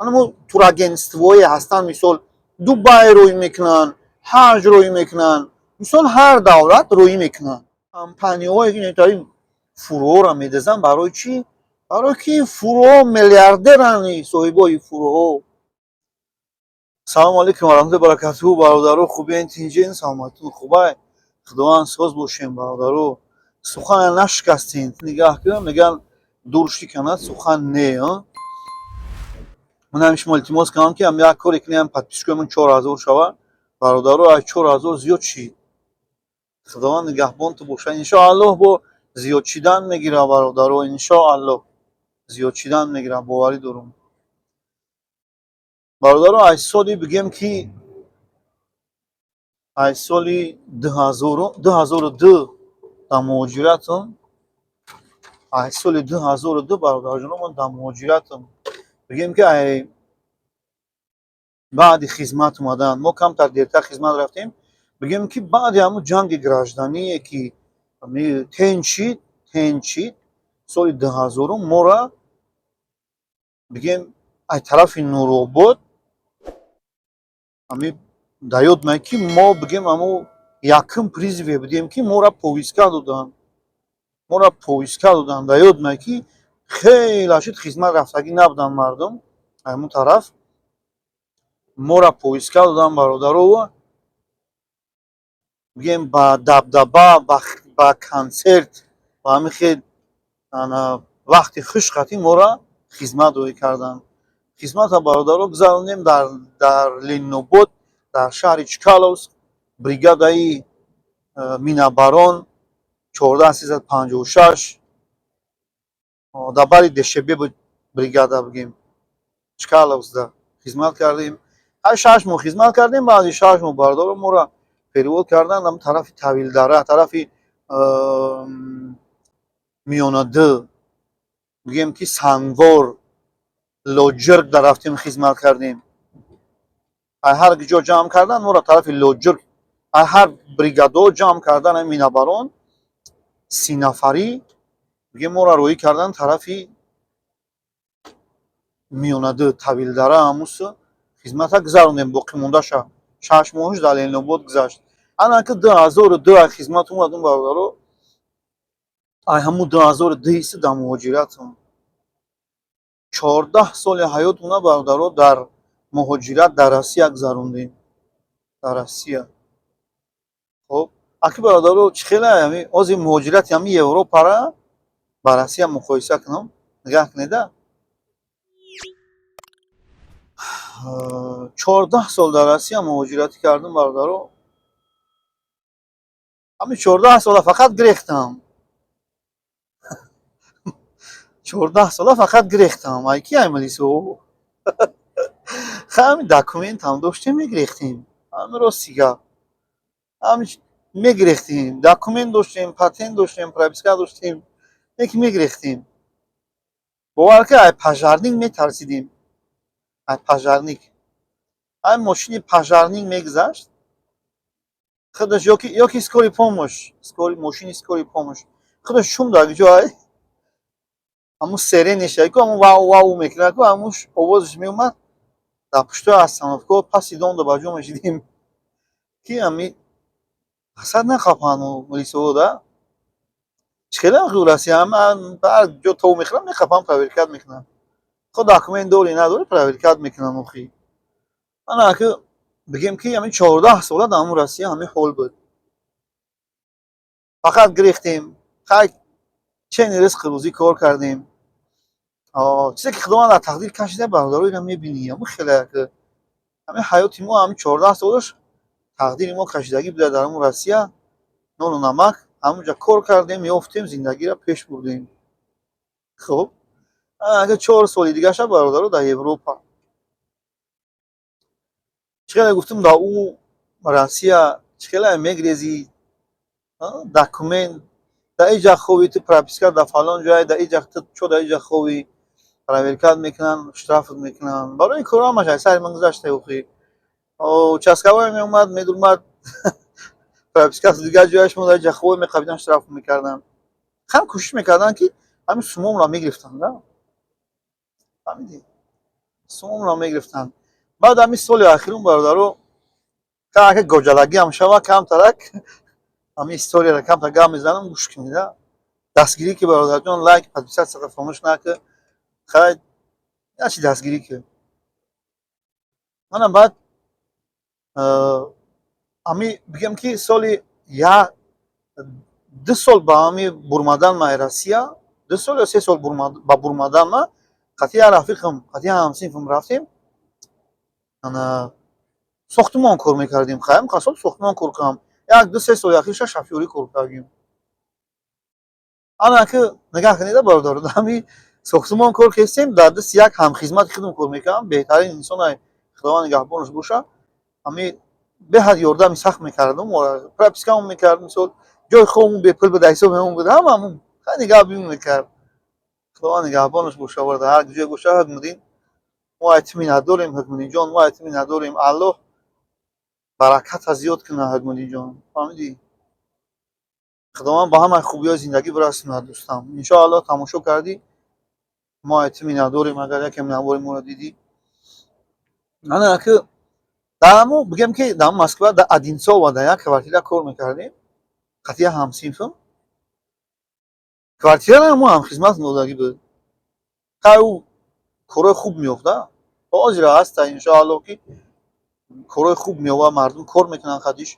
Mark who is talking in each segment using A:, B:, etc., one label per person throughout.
A: Анамо турагентствое ҳастанд, мисол, Дубай рӯй мекунанд, ҳаҷ рӯй мекунанд, мисол, ҳар давлат рӯй мекунанд. Компанияҳое ки нетаи фурӯҳоро медазанд, барои чӣ? Барои ки фурӯҳо миллиардеранд, соҳибои фурӯҳо. Салому алейкум ва раҳматуллоҳи баракатуҳу, бародаро, хубен, тинҷен, саломатитон хубай? Худованд соз бошем, бародаро. Сухан нашикастем, нигаҳ кунам, мегӯянд, дур шиканад сухан не. Ман ҳам шумо илтимос кунам, ки ҳам як коре кунем, подписчикоямон 4000 шава, бародаро, аз 4000 зиёд шид. Худованд нигаҳбонту бошад. Иншоаллоҳ, бо зиёд шидан мегира, бародаро, иншоаллоҳ, зиёд шидан мегира, боварӣ дорум. Бародаро, аз соли, бигем, ки аз соли 2002 дар муҳоҷиратам, аз соли 2002, бародарҷоно, ман дар муҳоҷиратам. Бигем, ки ай баъди хизмат омадан, мо камтар дертар хизмат рафтем, бигем, ки баъди ҳамун ҷанги граждание, ки тенч шид, тенч шид, соли 2000-ум мора, бигем, аз тарафи Нуробод ҳами дар ёд меояд, ки мо, бигем, ҳамун якум призыве будем, ки моро повестка доданд, моро повестка доданд. Дар ёд меояд, ки хеле шуд, хизмат рафтагӣ набуданд мардум ҳамун тараф, моро повестка доданд, бародаро, бигем, ба дабдаба, ба консерт, ба ҳамин хел вақти хушқатӣ моро хизмат роҳӣ карданд. Хизмата, бародаро, гузаронем дар Ленинобод, дар шаҳри Чкаловск, бригадаи минабарон 14356, дар бари Дешебе буд бригада, бигем, Чкаловскда хизмат кардем. Ҳар 6 моҳ хизмат кардем. Баъди 6 моҳ, бародаро, моро перевод карданд ам тарафи Тавилдара, тарафи Миёнад, бигем, ки Сангвор, Лоҷиргда рафтем, хизмат кардем. Ҳар ҷо ҷамъ кардан моро тарафи Лоҷирг, ҳар бригадо ҷамъ кардан минабарон 30 нафарӣ, бигем, моро роҳӣ кардан тарафи Миёнад, Тавилдара. Ҳамусу хизмата гузарондем, боқимондаша 6 моҳаш дар Ленинобод гузашт. Ана ки 2002 хизмат омадум, бародаро, ай ҳамун 2002 иси дар муҳоҷиратам. 14 соли ҳаётмона, бародаро, дар муҳоҷират, дар Россия гузарондем, дар Россия. Хоб, аки, бародаро, чӣ хела ҳами ҳозир муҳоҷирати ҳами Европара ба Россия муқоиса кунам, нигаҳ кунеда. 14 сол дар Россия муҳоҷиратӣ кардам, бародаро, ҳамин 14 сола фақат гирехтам, 14 сола фақат гирехтам. Ай ки, ай милисо. Ҳами документам доштем, мегирехтем. Ҳами рости гап, ҳами мегирехтем. Документ доштем, патент доштем, прописка доштем, леки мегирехтем. Бовар ки, ай пожарник метарсидем, ай пожарник. Ай мошини пожарник мегузашт худаш ёки скорый помощь, скорый, мошини скорый помощь худаш шум дар ҷо ай ҳамун сиренеша ку, ҳамун вау вау мекунад ку, ҳамун овозаш меомад. Дар пуштои остановкаҳо паси домда ба ҷо мешидем, ки ҳами асад нақапану милисоҳо да. Чӣ хеле Россия ҳар ҷо тов мехӯрам, меқапам, проверкат мекунам. Хо, документ дорӣ, надорӣ, проверкат мекунам. Охи, ана ки бигем, ки ҳамин 14 сола дар ҳамун Россия ҳамин ҳол буд, фақат гирехтем. Хай, чени ризқи рӯзӣ кор кардем. Чизе ки Худованд дар тақдир кашида, бародаро, ира мебинӣ. Ҳамун хеле ҳамин ҳаёти мо, ҳамин 14 солаш тақдири мо кашидагӣ буда дар ҳамун Россия. Нону намак ҳамунҷа кор кардем, ёфтем, зиндагиро пеш бурдем. Хуб, агар 4 соли дигаша, бародаро, дар Европа, чӣ хеле гуфтам, дар ӯ Россия чӣ хеле мегрезӣ, документ дар иҷа хови ту, прописка дар фалон ҷой, дар иҷа чо, дар иҷа хови, проверкат мекунанд, штрафт мекунанд. Барои ин корҳо ҳамаш аз сари ман гузашта. Охи, участковой меомад, медурмад, прописка дигар ҷояш, мо дар иҷа хови, меқабидан, штраф мекарданд. Ҳам кӯшиш мекарданд, ки ҳамин сумомро мегирифтанд, да, фаҳмидӣ? Сумонро мегирифтанд. Баъд ҳамин соли охирум, бародаро, ка гоҷалагиам шава камтарак, ҳамин историяро камтар гап мезанам, гӯш кунед. Дастгирӣ ки, бародарҷон, лайк, подписаться фаромӯш накун. Хай, ячи дастгирӣ ки. Манам баъд ҳами бигем, ки соли я 2 сол ба ҳами бурмадан ма Россия, 2 сол ё 3 сол ба бурмадан ма қатъи як рафиқам, қатъи ҳамсинфам рафтем, ана сохтумон кор мекардем. Хайм қасоб сохтумон кор кардам, як ду се соли ахирша шофёрӣ кор кардем. Ана ки нигаҳ кунеда, бародар, ҳами сохтумон кор кестем, дар дасти як ҳамхизмати худам кор мекардам, беҳтарин инсоне, Худованд нигаҳбонаш боша. Ҳами беҳад ёрдами сахт мекардам, пропискамон мекард, мисол, ҷои хобмон бепул буд, ҳисобамон буд, ҳамамон хай нигаҳ бимон мекард. Худованд нигаҳбонаш боша, дар ҳар ҷое боша. Ҳукмуддин, мо айтими надорем, Ҳукмуддинҷон, мо айтими надорем. Аллоҳ бараката зиёд кунад, Ҳукмуддинҷон, фаҳмидӣ? Худованд ба ҳамаи хубиҳои зиндагӣ бирасонад, дӯстам. Иншоаллоҳ, тамошо кардӣ, мо айтими надорем. Агар якем навори моро дидӣ, ана ки дар бигем, ки дар Москва, дар Одинцово, дар як квартира кор мекардем қатъия ҳамсинфам. Квартирара мо ҳамхизмат додагӣ буд. Хай, ӯ корҳои хуб меёфта, ҳозира ҳаста, иншоаллоҳ, ки корҳои хуб меёва, мардум кор мекунанд хатиш.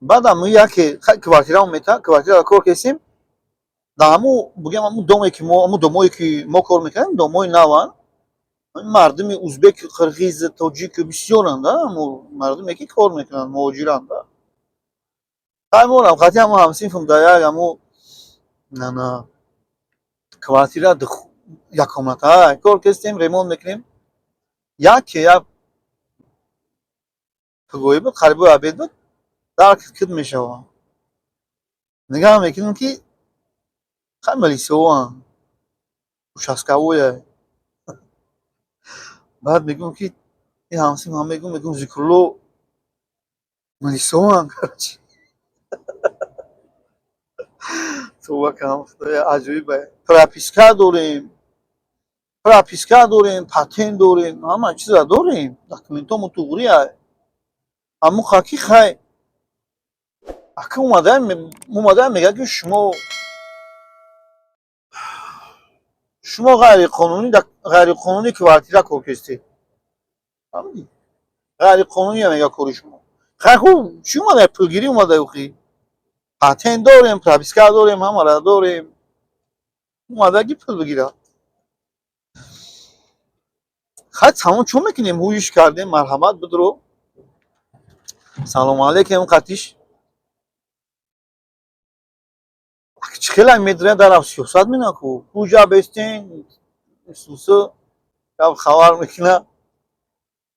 A: Баъдам яке квартирамо мета, квартираро кор кестем. Дар ҳаму бигем, ҳаму доме ки мо, ҳаму домое ки мо кор мекардем, домои наванд, мардуми узбек, қирғиз, тоҷик бисёранд, ҳаму мардуме ки кор мекунанд, муҳоҷиранд. Хай, морам қатъи ҳаму ҳамсинфам дар як ҳаму квартира яккомната кор кестем, ремонт мекунем. Яке як пагоҳӣ буд, қарибои обед буд, дар кид мешавад, нигаҳ мекунем, ки хай милисиҳоанд, участковое. Баъд мегӯм, ки ин ҳамсинфам, мегӯм: «Зикрулло, милисиҳоанд, короче». Товба кардам, Худоя, аҷоиб. Прописка дорем, патент дорем, ҳама чиза дорем, документҳомо туғрия. Аммо хаки хай ака омадаем, мегӯяд, ки шумо ғайриқонунӣ квартира кор кестед, фаҳмидӣ? Ғайриқонуние, мега, кори шумо. Хай, хуб, чӣ омада? Пулгирӣ омада. Охи, патент дорем, прописка дорем, ҳамара дорем, омада ки пул бигирад. Хай, тамом, чӣ мекунем? Ҳуиш кардем, марҳамат, бидро, салому алейкум. Қатиш чӣ хеле медонед, дар сиёсат менаку куҷа бестен сусу гап хабар мекуна.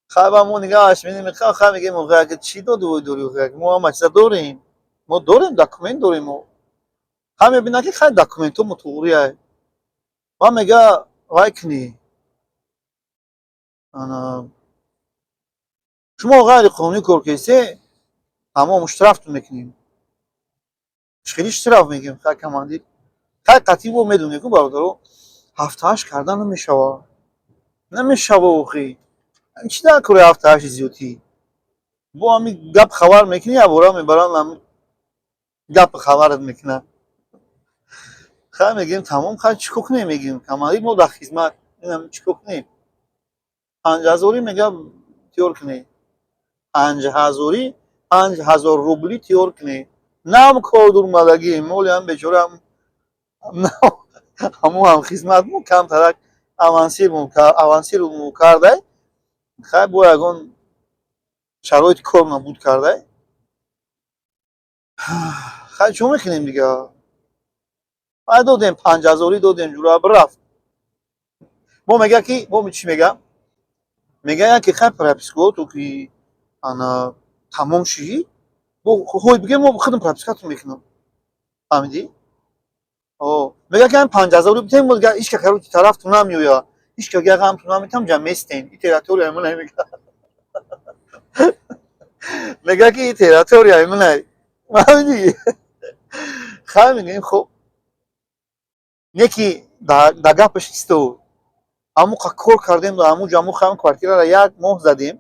A: Хай, ба мо нигаҳаш менем, хай, мегем: «Охи, чӣ доду вой дорӣ? Охи, мо ҳама чиза дорем, мо дорем, документ дорем мо». Хай, мебинад, ки хай, документҳо туғрия. Ва мега: «Вай кунӣ, шумо ғайриқонунӣ кор кесе, тамом, штрафтон мекунем». Хеле штраф мегем? Хай, командир, хай, қатъи мо медонем ку, бародаро, ҳафтаҳашт кардан намешава, намешава. Охи, чӣ дар кори ҳафтаҳашти зиёдтӣ? Бо ҳами гап хабар мекунӣ, якбора мебаранд, ҳами гапи хабарат мекунад. Хай, мегӯем: «Тамом, хай, чӣ кор кунем?» Мегӯем: «Командир, мо дар хизмат, чӣ кор кунем?» 5000-ӣ, мега, тиёр кунед, 5000-ӣ, 5000 рубли тиёр кунед. Нам кор дурмадагӣ моли ҳам бечора ҳамун ҳамхизматмо камтарак авансирму кардай. Хай, бо ягон шароити кор набуд кардай. Хай, чӣ мекунем дига? Ай, додем, 5000-ӣ додем, ҷура рафт. Бо мега, ки бо чӣ мега? Мега, яке хай, пропискаоту ки ана тамом ши, бо ҳой бигем, мо худам пропискатон мекунам, фаҳмидӣ? Мега, ки ҳам 5000-ӣ битем, мо ҳичка, короче, тарафтон намеояд, ҳичка ғамтон наметам, ҷа местен, и территорияи мана, мега. Мега, ки и территорияи мана, фаҳмидӣ? Хай, мегӯем: «Хуб». Не ки да гапаш исто. Ҳамуқа кор кардем, ҳамуҷо ҳаму ҳам квартираро як моҳ задем,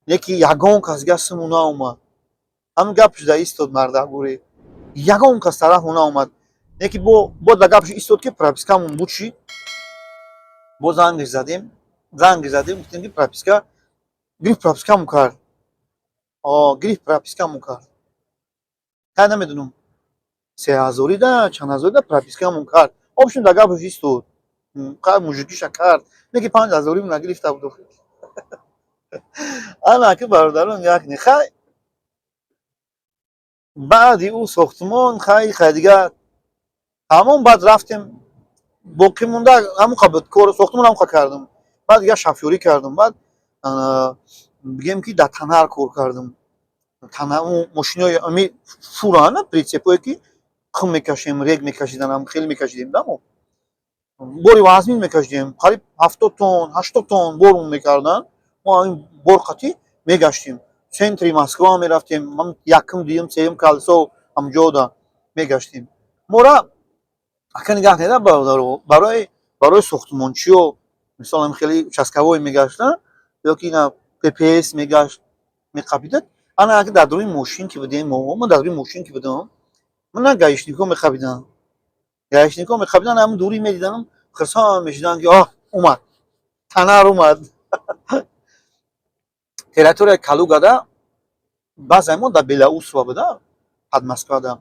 A: не ки ягон кас дига суму наомад. Ҳамин гап шуда истод, мардагуре, ягон кас тарафу наомад. Не ки бо да гапш истод, ки пропискамон буд шид. Бо зангш задем, занг задем, гуфтем, ки прописка гирифт, пропискамон кард, гирифт, пропискамон кард. Хай, намедонам, 3000-ида, чанд ҳазорида пропискамон кард. Общем, да гапш истод, мужикиша кард, не ки 5000-им нагирифта буд. Ана ки, бародарон, як не, хай, баъди ӯ сохтмон, хай, дига ҳамон баъд рафтем, боқӣ монда ҳамуқа буд кор. Сохтмон ҳамуқа кардам, баъд дига шофёрӣ кардам. Баъд бигем, ки дар танар кор кардам. Мошинои ами фурана, прицепое, ки қум мекашем, рег мекашиданам, хеле мекашидем да. Мо бори вазмин мекашидем, қариб 70 тонн, 80 тонн бормон мекарданд. Мо ҳамин бор қатӣ мегаштем, центри Москва мерафтем, якум, дуюм, сеюм кольцо, ҳамҷода мегаштем. Мора ака нигаҳ неда, бародаро, барои сохтмончиё, мисол, ҳам хеле участковой мегаштанд ё ки ина ППС мегашт, меқапидад. Ана ака, дар дуруни мошин ки будем, мо дар дуруни мошин ки будам, мана гаишникҳо меқапиданд, гаишникҳо меқапиданд, ҳамин дурӣ медиданам, хирсон мешуданд, ки оҳ, омад танар, омад. Территорияи Калугада баъзеи мо дар Белоусово буда, под Москвада,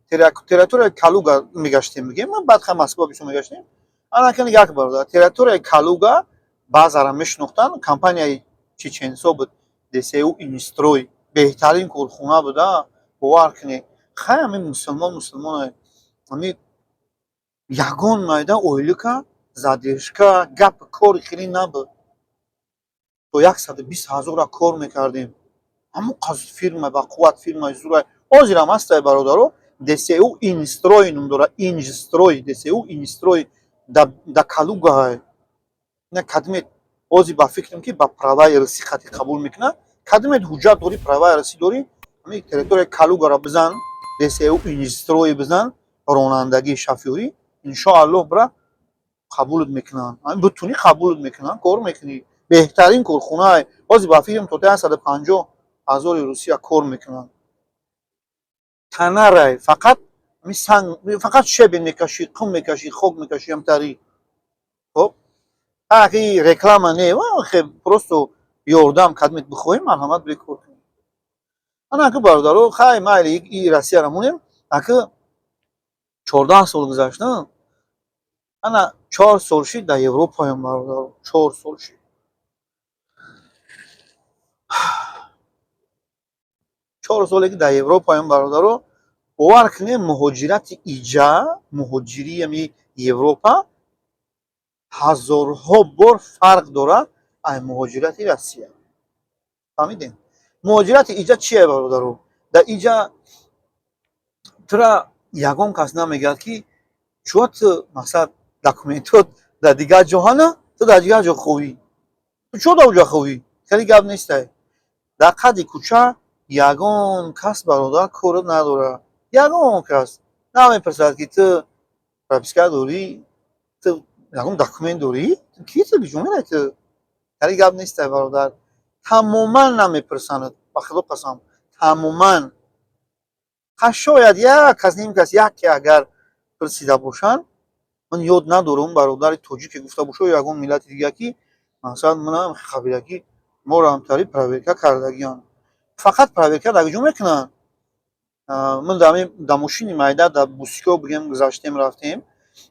A: территорияи Калуга мегаштем, мегем, баъд ха Москва бисёр мегаштем. Ана ка нигаҳ, бародар, территорияи Калуга баъзара мешинохтанд, компанияи чеченсо буд, ДСУ Инстрой, беҳтарин корхона буда, бовар кунед. Хай, ҳамин мусулмон мусулмон, ҳами ягон майда ойлика задержка, гап, кори хеле набуд. То 120 000-а кор мекардем. Ҳамон қаз фирма ба қувват, фирмаи зура ҳозирам ҳастай, бародаро. ДСУ Инстрой ном дорад, Инжстрой, ДСУ Инстрой да Калуга. На кадмет ҳозир ба фикрам, ки ба праваи русӣ хати қабул мекунад. Кадмет ҳуҷҷат дорӣ, праваи русӣ дорӣ, ҳамин территорияи Калугаро бизан, ДСУ Инстрой бизан, ронандагии шофёрӣ, иншоаллоҳ, бира қабулат мекунанд, бутунӣ қабулат мекунанд, кор мекунӣ. Беҳтарин корхонае ҳозир ба фикрам то 150 000-и Русия кор мекунанд. Танарай, фақат санг, фақат щебень мекашӣ, қум мекашӣ, хок мекашӣ, ҳамтари. Хоб, аки реклама не, просто ёрдам кадмет бихоҳем, марҳамат, бире кор кунем. Ана аки, бародаро, хай, майли, и Россияро монем. Аки 14 сол гузашта, ана 4 сол шид дар Европаям, бародаро, 4 сол шид. 4 соле ки дар Европаям, бародаро, бовар кунем, муҳоҷирати иҷа, муҳоҷирии ами Европа ҳазорҳо бор фарқ дорад аз муҳоҷирати Россия. Фаҳмидем? Муҳоҷирати иҷа чие, бародаро? Дар иҷа тура ягон кас намегӯяд, ки чӯа ту, мақсад, документот дар дигар ҷоҳана, ту дар дигар ҷо ховӣ, ту чо дар оҷа ховӣ? Хеле гап нестай. Дар қади кӯча ягон кас, бародар, корат надорад. Ягон кас намепурсад, ки ту прописка дорӣ, ту ягон документ дорӣ, ки ту куҷо меравӣ, ту. Хеле гап нестай, бародар, тамоман намепурсанд, ба Худо қасам, тамоман. Ха, шояд як кас, ним кас, яке агар пурсида бошанд, ман ёд надорам, бародари тоҷике гуфта боша ё ягон миллати дига, ки масалан манам хабира, ки моро ҳамтари проверка кардагианд. Фақат проверка дар куҷо мекунанд? Ман дар мошини майда, дар бусико бигем, гузаштем, рафтем,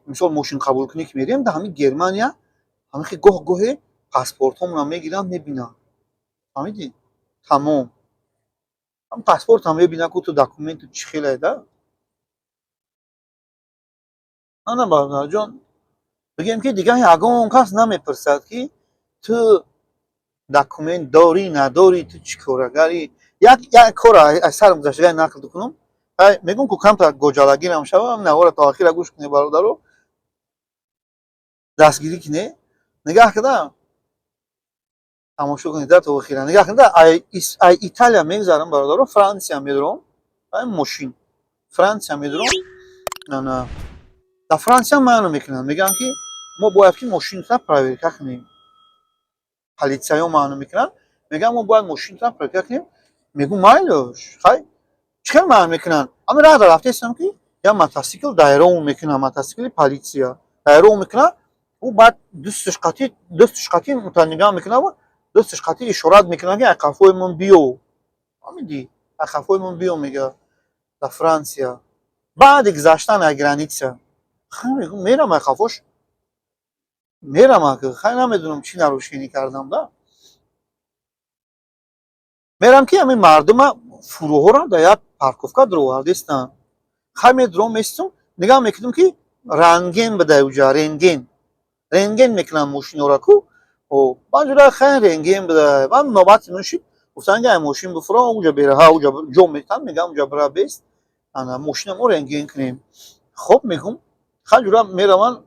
A: мисол, мошин қабулкунӣ ки мерем, дар ҳамин Германия ҳамин гоҳ гоҳе паспортҳомонро мегиранд, мебинанд. Фаҳмидӣ? Тамом, паспортам мебинад, ку ту документу чӣ хеле да. Ана, бародарҷон, бигем, ки дигар ягон кас намепурсад, ки ту документ дорӣ, надорӣ, ту чӣ корагарӣ. Як кора аз сарам гузаштага нақл кунам. Мегӯм, ку камтар гоҷалагирам шавам, навора то охира гӯш кунед, бародаро, дастгирӣ кине. Нигаҳ кардам, тамошо кунед то охира. Нигаҳ кунед, ай Италия мегзарам, бародаро, Франсия медурам, ай мошин Франсия медурам. Дар Франсия маъно мекунанд, мегӯянд, ки Мо бояд ки мошинатро проверка кунем. Полицияё маъно мекунанд, мегӯянд, мо бояд мошинатро проверка кунем. Мегӯм, майлаш, хай, чӣ хел маъно мекунанд? Ҳамин раҳ дар рафтаистам, ки як мотосикл дайроу мекунад, мотосикли полиция дайроу мекунад. Ӯ баъд дасташ қатӣ нигоҳ мекунад, дасташ қатӣ ишорат мекунад, ки ай қафои ман биё. Фаҳмидӣ? Ай қафои ман биё, мега. Дар Франсия баъди гузаштан ай граница мегӯм, мерам ай қафош, мерам. Хай, намедонам, чӣ нарушение кардам да. Мерам, ки ҳамин мардума фуроҳоро дар як парковка даровардистанд. Хай, медуром, местум, нигоҳ мекунам, ки рентген буда уҷа, рентген, рентген мекунанд мошинҳоро ку. Баъд ҷура, хай, рентген буда. Баъд навбати ман шид, гуфтанд, ки ай мошин бифуро, уҷа бераҳа, уҷа ҷо метан, мегӯям, уҷа бира бест, ана мошина мо рентген кунем. Хоб, мегӯм, хай, ҷура мераванд,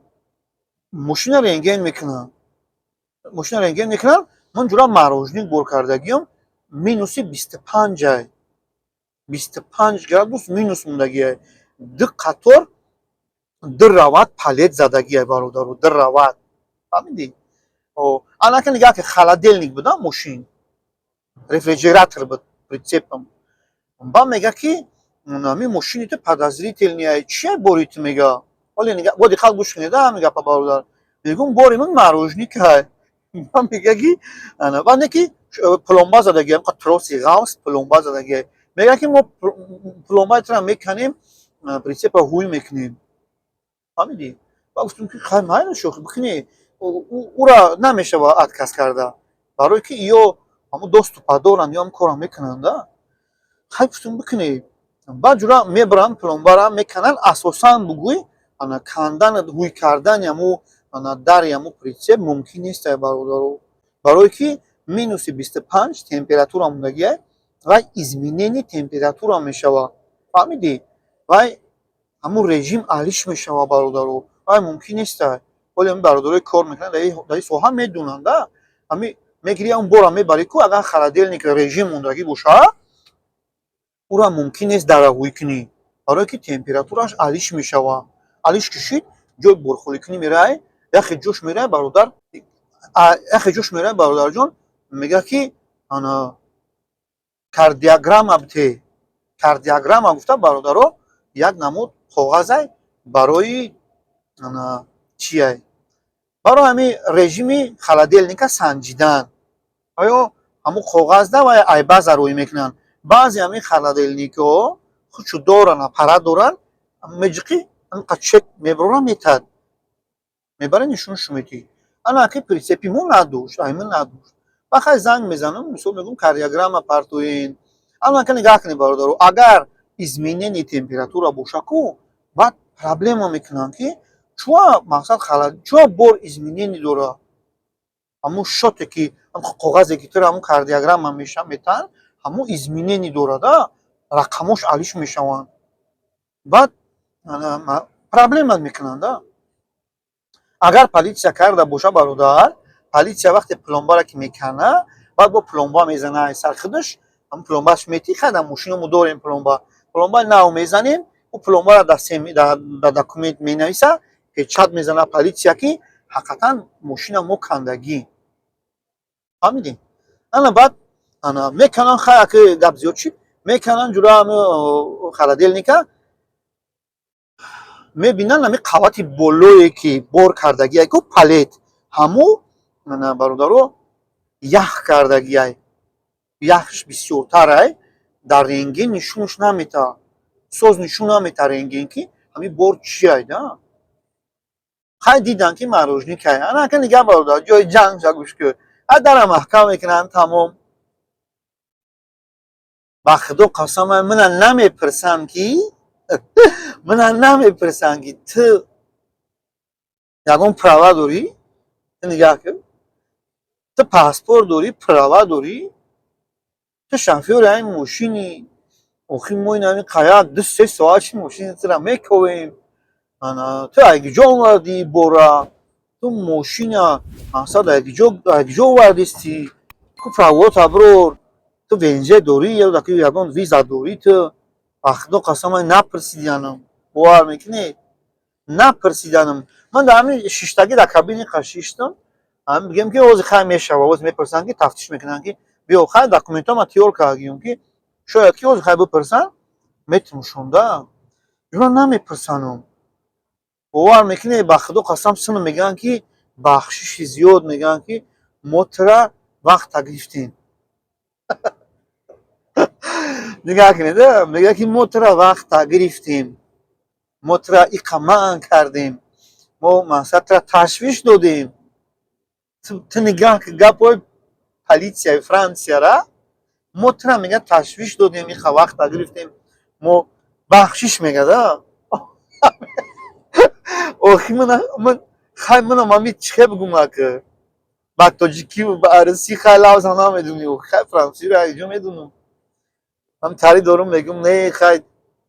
A: мошина рентген мекунанд, мошина рентген мекунанд. Ман, ҷура, мороженик бор кардагиём, минуси 25-ай, 25 градус минус мондагиай. Ду қатор, ду рават палет задагиай, бародару, ду рават, фаҳмидӣ? Анака нигаҳ ки холодильник буда мошин, рефрижератор буд прицепам. Ба мега, ки ами мошини ту подозрительный, чия бори ту, мега. Ҳоле бо диққат гӯш кунед ҳами гапа, бародар. Мегӯм, бори ман мороженикай. Ба мега, ки ба не, ки пломба задагиам, троси ғафс пломба задагиай. Мега, ки мо пломбаи тура меканем, прицепа ҳуй мекунем, фаҳмидӣ? Ба гуфтем, ки хай, майла, шӯхӣ бикунӣ, ура намешава отказ карда, барое ки ё ҳамун доступа доранд, ё ҳам корам мекунанд да. Хай, гуфтем, бикунӣ. Баъд ҷура мебаранд, пломбара мекананд. Асосан бугӯй, ана кандан, ҳуй кардани ҳаму ана дари ҳаму прицеп мумкин нест, бародаро, барое ки минуси 25 температура мондагиай, вай изменение температура мешава, фаҳмидӣ? Вай ҳамун режим алиш мешава, бародаро, вай мумкин неста. Ҳоли ҳамин бародарое кор мекунанд дар ин соҳа медонанд да. Ҳами мегирӣ, ҳамн бора мебарӣ ку, агар холодильник режим мондагӣ боша, ура мумкин нест дара ҳуй кунӣ, барое ки температураш алиш мешава. Алиш кишид, ҷои борхоликунӣ мерай, яхе ҷош мерай, бародар, яхе ҷош мерай, бародарҷон. Мега, ки ана кардиограмма бите. Кардиограмма гуфта, бародаро, як намуд коғазай барои ана чиай, барои ҳамин режими холодильника санҷидан. Оё ҳамун коғазда вай айбаза рӯй мекунанд. Баъзе ҳамин холодильникҳо худшу доранд, аппарат доранд, меҷиқӣ, анқа чек мебароранд, метад, мебарад, нишоншу метӣ. Ана ки прицепи мо надошт, аймин надошт. Ба хай, занг мезанам, мисол, мегӯм, кардиограмма партоен. Ана ка нигаҳ кунед, бародаро, агар изменение температура боша ку, баъд проблема мекунанд, ки чуа мақсад, чуа бор изменение дора. Ҳамун шоте ки коғазе ки тура ҳамун кардиограмма метаҳанд, ҳамун изменение дорада, рақамош алиш мешаванд. Баъд проблема мекунанд да. Агар полиция карда боша, бародар, полиция вақте пломбара ки мекана, баъд бо пломба мезана ай сар худаш, ҳамун пломбаш мети. Хай, дар мошино мо дорем пломба, пломбаи нав мезанем. Ӯ пломбара дар документ менависа, печать мезана полиция, ки ҳақиқатан мошина мо кандагӣ, фаҳмидем. Ана баъд ана меканан. Хай, аки гап зиёд шид, меканан, ҷура ҳами холодильника мебинанд, ҳами қавати болое ки бор кардагиай ку, палет ҳаму, ана, бародаро, ях кардагиай, яхш бисёртарай. Дар рентген нишонаш намета, соз нишон намета рентген, ки ҳами бор чиай да. Хай, дидан, ки мороженикай. Ана ака нигаҳ, бародар, ҷои ҷанг ша гӯш кун, ҳа, дара маҳкам мекунанд, тамом. Ба Худо қасам, мана намепурсанд, ки ту ягон права дорӣ. Ту нигаҳ кун, ту паспорт дорӣ, права дорӣ, ту шофёри ҳамин мошини. Охир мо ин ҳамин қаяк 2-3 соат чи мошини тура мековем. Ана ту айгиҷо омадӣ бора? Ту мошина мақсад айгиҷо овардистӣ ку? Правота бирор, ту ВНЖ дорӣ ё ягон виза дорӣ ту? Ба Худо қасам, напурсидианам, бовар мекунед? Напурсиданам. Ман дар ҳамин шиштагӣ дар кабини қа шиштам, бигем, ки ози хай мешава, ози мепурсанд, ки тафтиш мекунанд, ки биё, хай, документҳо ма тиёр кардагиём, ки шояд ки ози хай бипурсанд, метимушонда. Ҷуна намепурсанам. Бовар мекунед, ба Худо қасам, сину мегӯянд, ки бахшиши зиёд, мегӯянд, ки мо тура вақта гирифтем. Нигаҳ кунед, мегӯяд, ки мо тура вақта гирифтем, мо тура иқа манъ кардем, мо мақсад тура ташвиш додем. Ту нигаҳ, гапҳои полицияи Франсияра: мо тура, мега, ташвиш додем, иқа вақта гирифтем, мо бахшиш, мегада. Охи ман хай манам ами чихе бигум, ака, ба тоҷикиву ба арусӣ хай лавза намедуни, хай франсиро иҷо медунам, ҳам тари дорум, мегум, не, хай,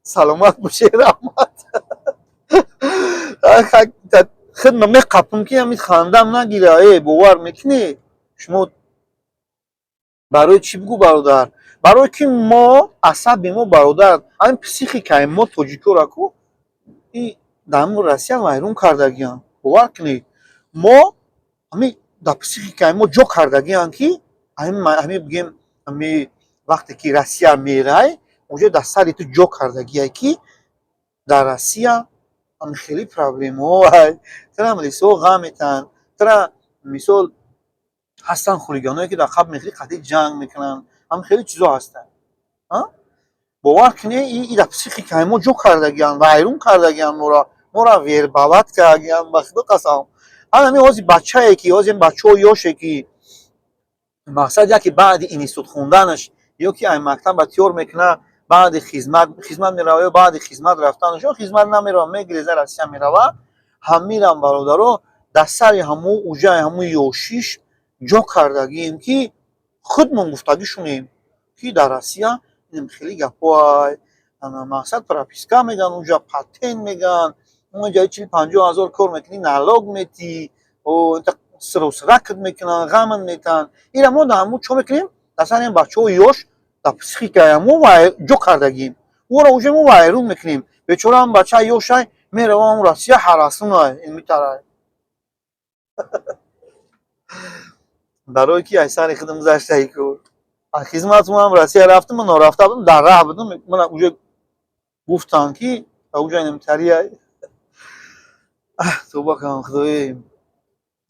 A: саломат бошед, раҳмат. Хидма меқапам, ки ҳами хандам нагира. Э, бовар мекунӣ, шумо барои чӣ бигӯ, бародар, барое ки мо асаби мо, бародар, ҳамин психикаи мо тоҷикора ку и дар ҳамин Россия вайрон кардагианд. Бовар кунед, мо ҳами дар психикаи мо ҷо кардагианд, ки ҳами бигем, ҳами вақте ки Россия мерай, онҷо дар сари ту ҷо кардагие, ки дар Россия ҳами хеле проблемаҳо, тра милисҳо ғам метаҳанд, тра мисол ҳастанд хулиганое, ки дар қабл мехӯри, қатъи ҷанг мекунанд, ҳами хеле чизо ҳастанд. Бовар кунед, и дар психикаи мо ҷо кардагианд, вайрон кардагианд моро, моро вербовать кардагианд, ба Худо қасам. Ҳамин ҳози бачае, ки ҳози бачаҳо ёше, ки мақсад яке баъди институт хонданаш ё ки ай мактаба тиёр мекунад, баъди хизмат мерава ё баъди хизмат рафтанаш ё хизмат намерава, мегиреза, Россия мерава, ҳамирам, бародаро, дар сари ҳамун уҷаи ҳамун ёшиш ҷо кардагием, ки худмон гуфтагӣ шунем, ки дар Россия хеле гапҳоай, мақсад прописка меган, уҷа патент меган, унҷа 40-50 ҳазор кор мекунӣ, налог метӣ, сиросракт мекунанд, ғамат метаҳанд. Ира мо дар ҳамун чо мекунем, дар сари бачаҳои ёш, дар психикаи ҳамо ҷо кардагием, ӯро уже мо вайрон мекунем. Бечора ҳам бачаи ёшай мерава ҳам Россия, ҳарасунай, метарай, барое ки ай сари худам гузаштаи ку хизматумам Россия рафтам, ман норафта будам, дар раҳ будам, мана уже гуфтанд, ки уҷа инамтарияй. Тоба кунам, Худои.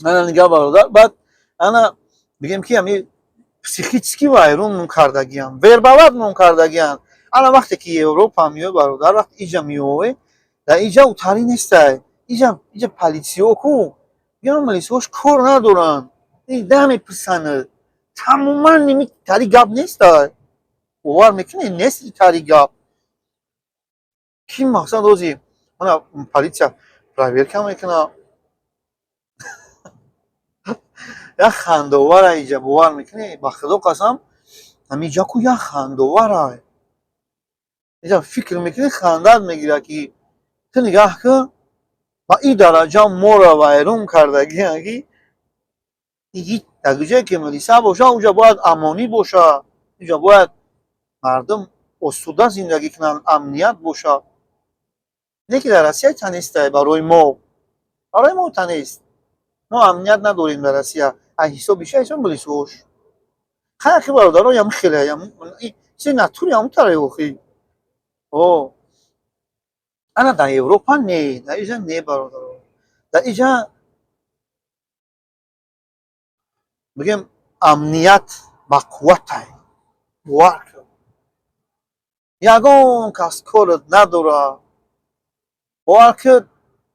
A: Ана нигаҳ, бародар, баъд ана бигем, ки ҳами психически вайрон кардагиям, вербовать мон кардагиям. Ана вақте ки Европа меои, бародар, вақте иҷа меои, дар иҷа утарӣ нестай. Иҷа полисиҳо ку ё милисиҳош кор надоранд, намепурсанд тамоман, ними тари гап нестай. Бовар мекунед, нест тари гап, ки мақсад ози ана полиция проверка мекунад. Як хандаовара иҷа, бовар мекунед, ба Худо қасам, ҳамиҷа ку як хандаовара. Иҷа фикр мекунӣ, хандат мегирад, ки ту нигаҳ кун, ба ин дараҷа моро вайрон кардагианд, ки дар ҷое ки милиса боша, уҷа бояд амонӣ боша, уҷа бояд мардум осуда зиндагӣ кунанд, амният боша. Не ки дар Россия танестай барои мо, барои мо танест, мо амният надорем дар Россия. Ай ҳисоби чи? Ҳисоби милисиҳош. Хай, бародаро, ям хеле чизи натури ҳамун тараи охи. О, ана дар Европа не, дар иҷа не, бародаро, дар иҷа бигем, амният бақувватай. Бовар кун, ягон кас корат надорад. Бовар кун,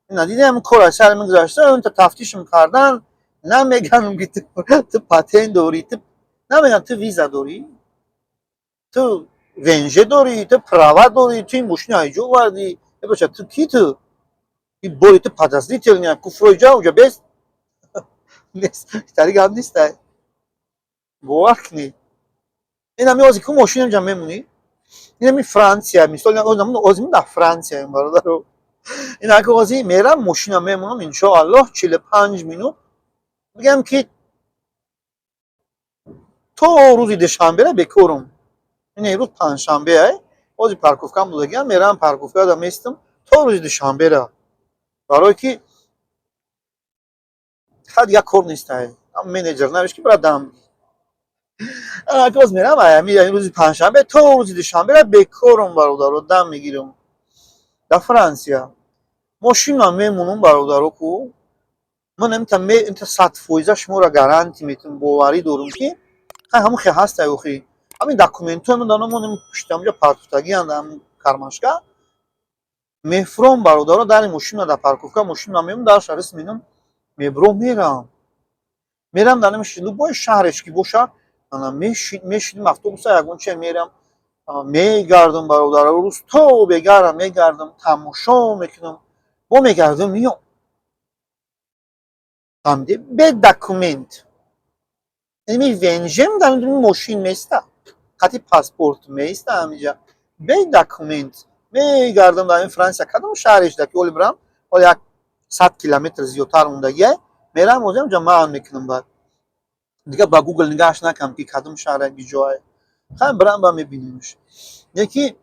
A: надидем, кор аз сари мегузашта, та тафтишм кардан, намеганам, ки ту патент дорӣ, ту намеган, ту виза дорӣ, ту ВНЖ дорӣ, ту права дорӣ, ту ин мошини айҷо овардӣ, бача, ту ки, ту и бори ту подозрительный, куфроиҷа уҷа бес нест, тари гап нестай. Бовар кунӣ, инами ози ку мошинам ҷа мемонӣ, инами Франсия, мисол, озим дар Франсияем, бародаро. Ин ака ози мерам, мошина мемонам, иншоаллоҳ, 45 минут, бигам, ки то рӯзи душанбера бекорум. Ин рӯз панҷшанбе, ай ози парковкам додагиам, мерам, парковкада местам то рӯзи душанбера. Барое ки ха, дигар кор нестай. Менеҷер навиш ки бира дам боз мерам. Ами рӯзи панҷшанбе то рӯзи душанбера бекорум, бародаро, дам мегирам. Дар Франсия мошинам мемонам, бародаро, ку ман имта 100% шуморо гарантия метавонам, боварӣ дорам, ки ҳамон хе ҳастай. Охи ҳамин документҳои ман дар номонем пуштамҷа партуфтагианд, ҳам кармашка мефуром, бародаро, дари мошина дар парковка мошина мемон, дар шарис менам, мебуром, мерам, мерам дар любой шаҳреш ки боша, мешинем автобуса, ягон чия мерам, мегардам, бародаро, рӯз то бегарам мегардам, тамошо мекунам, бо мегардам, меём. Фаҳмидӣ? Бе документ. Ими ВНЖ-м дар мошин места, қати паспорт меиста, ҳамиҷа бе документ мегардам дар ин Франсия, кадом шаҳреш да ки оли бирам, оли як 100 километр зиёдтар мондагия, мерам, озиам маън мекунам. Баъд дига ба Гугл нигаҳш накам, ки кадом шаҳре, ҷое хай бирам, ба мебинимш. Яки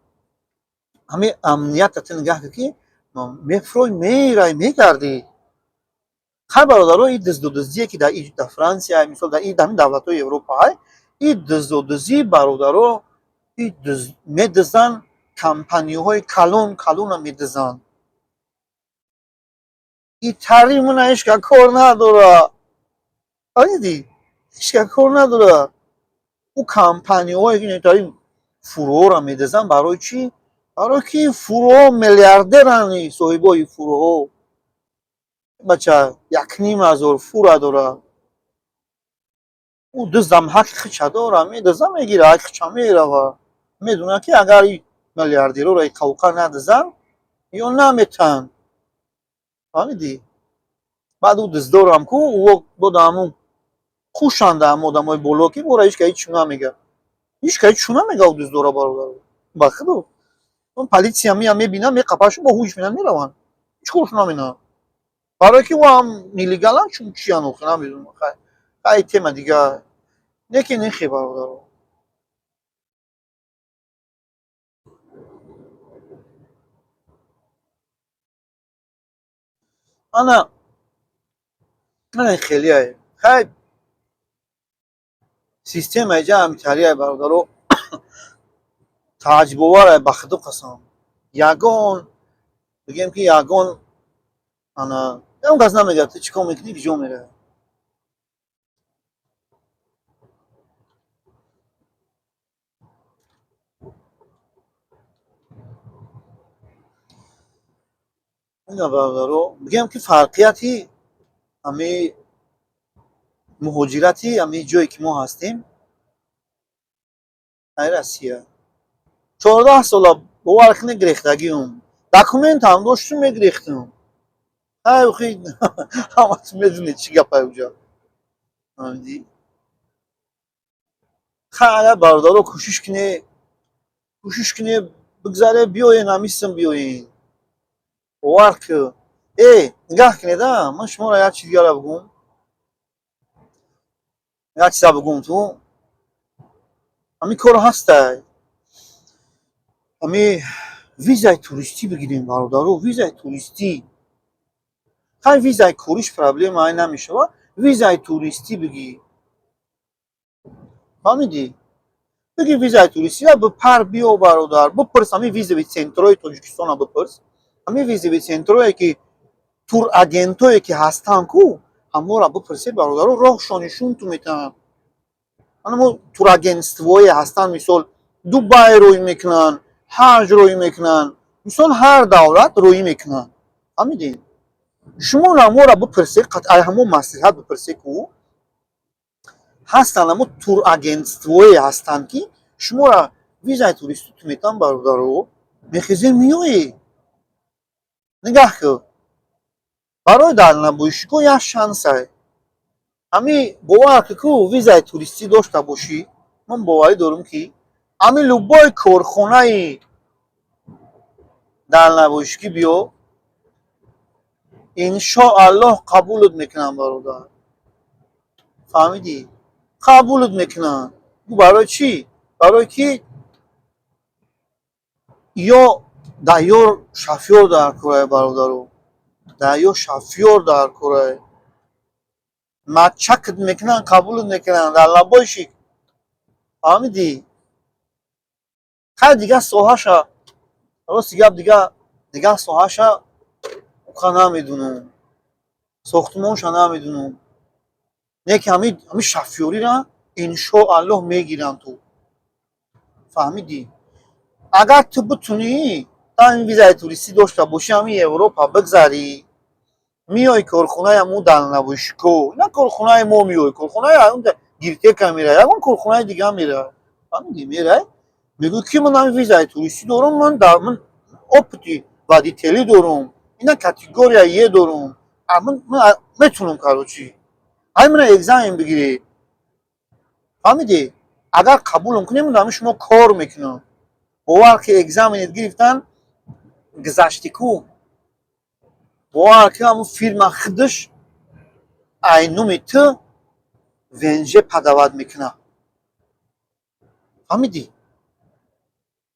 A: ҳамин амнията ту нигаҳ кар, ки мефурой, мерай, мегардӣ. Хай, бародаро, и дизду дуздие ки дар Франсия, мисол, дар ҳамин давлатҳои Европа ҳай, и дизду дуздӣ, бародаро, и медизанд, компанияҳои калон калона медизанд. И тари мана ҳечка кор надора, фаҳмидӣ? Ҳечка кор надора. Ӯ компанияҳое ки тари фурӯҳоро медизанд, барои чӣ? Барои ки фурӯҳо миллиардеранд, соҳибои фурӯҳо. Бача 1500 фура дора, ӯ дуздам ҳаққи хича дора, медиза, мегира, ҳаққи хича мерава. Медонад, ки агар и миллиардерора и қавқа надизанд, ё наметаҳанд, фаҳмидӣ? Баъд ӯ дуздорам ку ӯ бода ҳамун хушанда, ҳам одамои боло, ки бора ҳеч ка ҳеччу намега, ҳеч ка ҳеччу намега ӯ дуздора, бародаро, ба худо. Полиция мея, мебина, меқапашу, бо ҳуш мена, мераванд, ҳеч коршо наменанд, барое ки ӯ ҳам нелегалан, чун чиян, охи намедонам. Хай, тема дига не, ки нехе, бародаро. Ана ана хелиае. Хай, системаи ҷа ҳамитарияе, бародаро, тааҷҷубоварае, ба худо қасам. Ягон, бигем ки ягон, ана ягон кас намегӯяд, ту чӣ кор мекунӣ, куҷо меравӣ. Ина, бародаро, бигем ки фарқияти ҳами муҳоҷирати ҳами ҷое ки мо ҳастем ай Россия, 14 сола, бовар кунед, гирехтагиум, документам доштум, мегирехтум. Ай охи ҳаматон медонед, чӣ гапай уҷа, фаҳмидӣ? Хай, агар, бародаро, кӯшиш кунед, кӯшиш кунед, бигзаре, биёен, ҳамисм биёен, бовар ку. Э, нигаҳ кунед, а ман шуморо як чиз дигара бигӯм, як чиза бигӯм. Ту ҳамин кор ҳастай, ҳами визаи туристӣ бигирем, бародаро, визаи туристӣ. Хай, визаи кориш проблема ай намешавад, визаи туристӣ бигир, фаҳмидӣ? Бигир визаи туристӣ, бипар, биё, бародар. Бипурс, ҳамин визовый центрҳои Тоҷикистона бипурс, ҳамин визовый центрҳое ки турагентое ки ҳастанд ку, ҳамонро бипурсед, бародаро, роҳшон нишонту метаҳанд. Ана мо турагентствое ҳастанд, мисол, Дубай рӯй мекунанд, ҳаҷ рӯй мекунанд, мисол, ҳар давлат рӯй мекунанд, фаҳмидед? Шумо ҳамонро бипурсед, ай ҳамон маслиҳат бипурсед ку ҳастанд, ҳамо турагентствое ҳастанд, ки шуморо визаи туристӣ ту метаҳанд, бародаро, мехезед, меоед. Нигаҳ кун, барои дальнобойщикҳо як шансае ҳами, бовар ки ку визаи туристӣ дошта бошӣ, ман боварӣ дорам, ки ҳами любой корхонаи дальнобойщикӣ биё, иншоаллоҳ, қабулат мекунанд, бародар, фаҳмидӣ? Қабулат мекунанд. Барои чӣ? Барое ки ё дар ёр шофёр дар корае, бародаро. Дар ё шофёр дар корай. Мачакт мекунанд, қабулт мекунанд, дальнобойщик. Фаҳмидӣ? Хай, дигар соҳаша, рости гап, дигар соҳаша уқа намедунам, сохтмонша намедунам. Не ки ҳами шофёрира, иншоаллоҳ, мегиранд ту. Фаҳмидӣ? Агар ту битунӣ, ҳамин визаи туристӣ дошта бошӣ, ҳамин Европа бигзарӣ, миёи корхонаи ҳамун дальнобойщико, на корхонаи мо, миёи корхонаи Гиртека мерай, ягон корхонаи дига мерай. Фаҳмидӣ? Мерай, мегӯӣ, ки ман ҳамин визаи туристӣ дорам, ман опыти водителӣ дорам, ина категория Е дорам, ман метунам, короче, ҳай мана экзамен бигиред. Фаҳмидӣ? Агар қабулам кунем, ҳамин шумо кор мекунам. Бовар ки, экзаменет гирифтан, гузашти ку, бовар ки, ҳамун фирма худаш айнуми ту ВНЖ подавать мекунад. Фаҳмидӣ?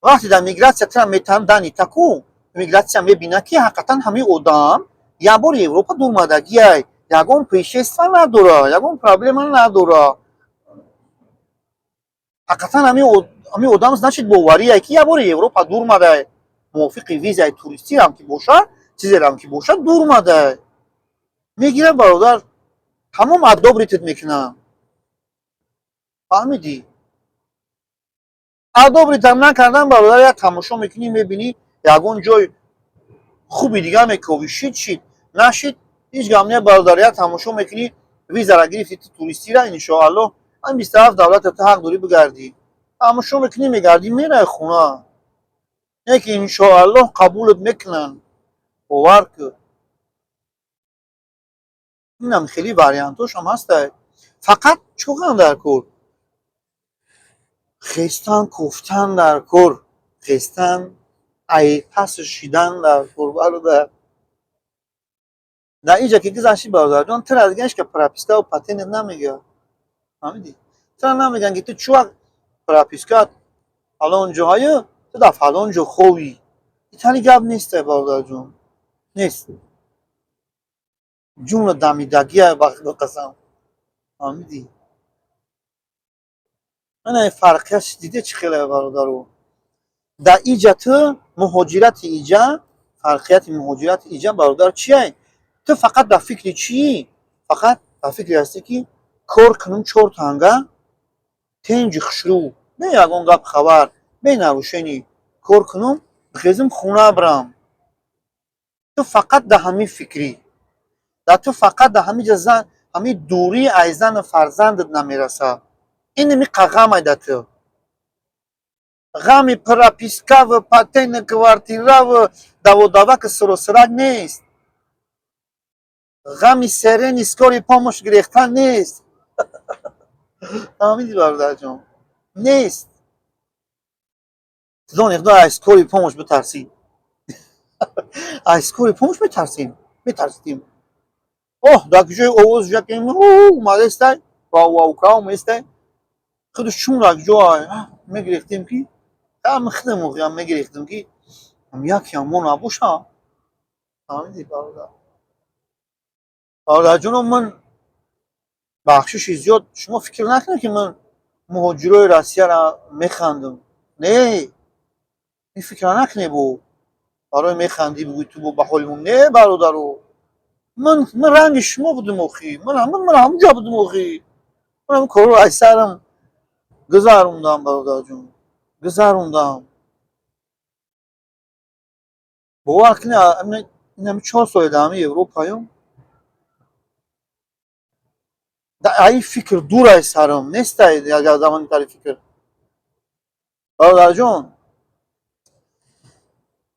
A: Вақте дар мигратсия тура метаҳанд, дани таку мигратсия мебинад, ки ҳақиқатан ҳамин одам як бори Европа дурмадагиай, ягон происшествие надора, ягон проблема надора, ҳақиқатан ҳамин одам, значит, боварие, ки як бори Европа дурмадай, мувофиқи визаи туристиам ки бошад, чизерам ки бошад, дурмадай. Мегирад, бародар, тамом, одобрить мекунанд. Фаҳмидӣ? Одобритьам накардан, бародар, як тамошо мекунӣ, мебинӣ, ягон ҷой хуби дига мековӣ. Шид, шид, нашид, ҳеҷ гап не, бародар. Як тамошо мекунӣ, визара гирифти ту туристира, иншоаллоҳ, ҳамин 27 давлата ту ҳақ дорӣ бигардӣ. Тамошо мекунӣ, мегардӣ, мерай хона. Не ки иншоаллоҳ қабулат мекунанд, бовар кун. Инам хеле вариантошам ҳастай. Фақат чӣ дар кор? Хестан, кофтан дар кор, хестан, ай пас шидан дар кор, бародар. Дар инҷа ки гузашти, бародарҷон, тура дига ҳеч ка пропискаву патент намегӯяд. Фаҳмидӣ? Тура намегӯянд, ки ту чӣ вақт пропискат фалон ҷоҳаю, ту дар фалон ҷо ховӣ. Итали гап нестай, бародарҷон, нест. Ҷумла дамидагия, ба Худо қасам. Фаҳмидӣ? Ана фарқиятш диде, чӣ хеле, бародаро. Дар иҷа ту муҳоҷирати иҷа, фарқияти муҳоҷирати иҷа, бародар, чия? Ту фақат дар фикри чӣ? Фақат дар фикре ҳастӣ, ки кор кунум, чор танга, тинҷи хушрӯ, бе ягон гап хабар, бе нарушение кор кунум, бихезум, хона бирам. Ту фақат дар ҳамин фикрӣ. Дар ту фақат дар ҳамин ҷа зан, ҳамин дурӣ ай зану фарзандат намерасад. Инами ғамай дар ту. Ғами пропискаву патенту квартираву даводаваку суросурак нест. Ғами сирени скорый помощь гирехтан нест. Фаҳмидӣ, бародарҷон? Нест. Худо худо, аз скорый помощь битарсӣ. Аз скорый помощь метарсем, метарсидем. Оҳ, дар куҷои овоз якем омадестай, вау местай. Худаш чун як ҷо мегирехтем, ки ҳам худам мегирехтем, ки якеам мо набоша. Фаҳмидӣ, бародар? Бародарҷоно, ман бахшиши зиёд, шумо фикр накунед, ки ман муҳоҷирои Россияро механдам. Не, ин фикра накунед. Бо барои механдӣ, бигӯй ту бо ба ҳоли мо. Не, бародаро, ман ранги шумо будам охи, ман ҳамунҷо будам охи, ман ҳамин корро аз сарам гузарондам, бародарҷон, гузарондам. Бовар кунед, инами 4 соли дар ҳамин Европаём, ай фикр дур ай сарам нестай замони тари фикр. Бародарҷон,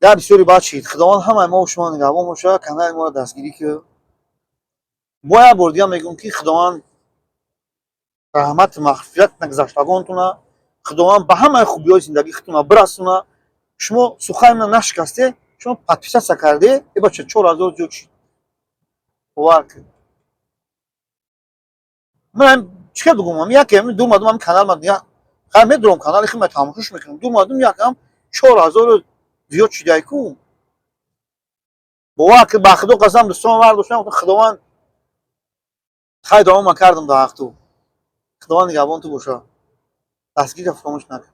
A: гап бисёри бад шид. Худованд ҳамаи мо шумо нигаҳбон бошад. Канали моро дастгирӣ кунед. Бо як бор дига мегӯм, ки Худованд раҳмату мағфират гузаштагонтона, Худованд ба ҳамаи хубиҳои зиндагии худтона бирасона. Шумо сухани мана нашикасте, шумо подписаться карде, э бача, 4000 зиёд шид, бовар кунед. Ман чӣ кар бигӯм? Яке ду мардум ҳами канал, хай, медурам, канали хи тамошош мекунам, ду мардум якам 4000 зиёд шидай ку. Бовар ки, ба Худо қасам, дӯстон вар доштам, Худованд хай, дуо ман кардам дар ҳақту. Худованд нигаҳбон ту боша, дастгирӣ фаромӯш накун.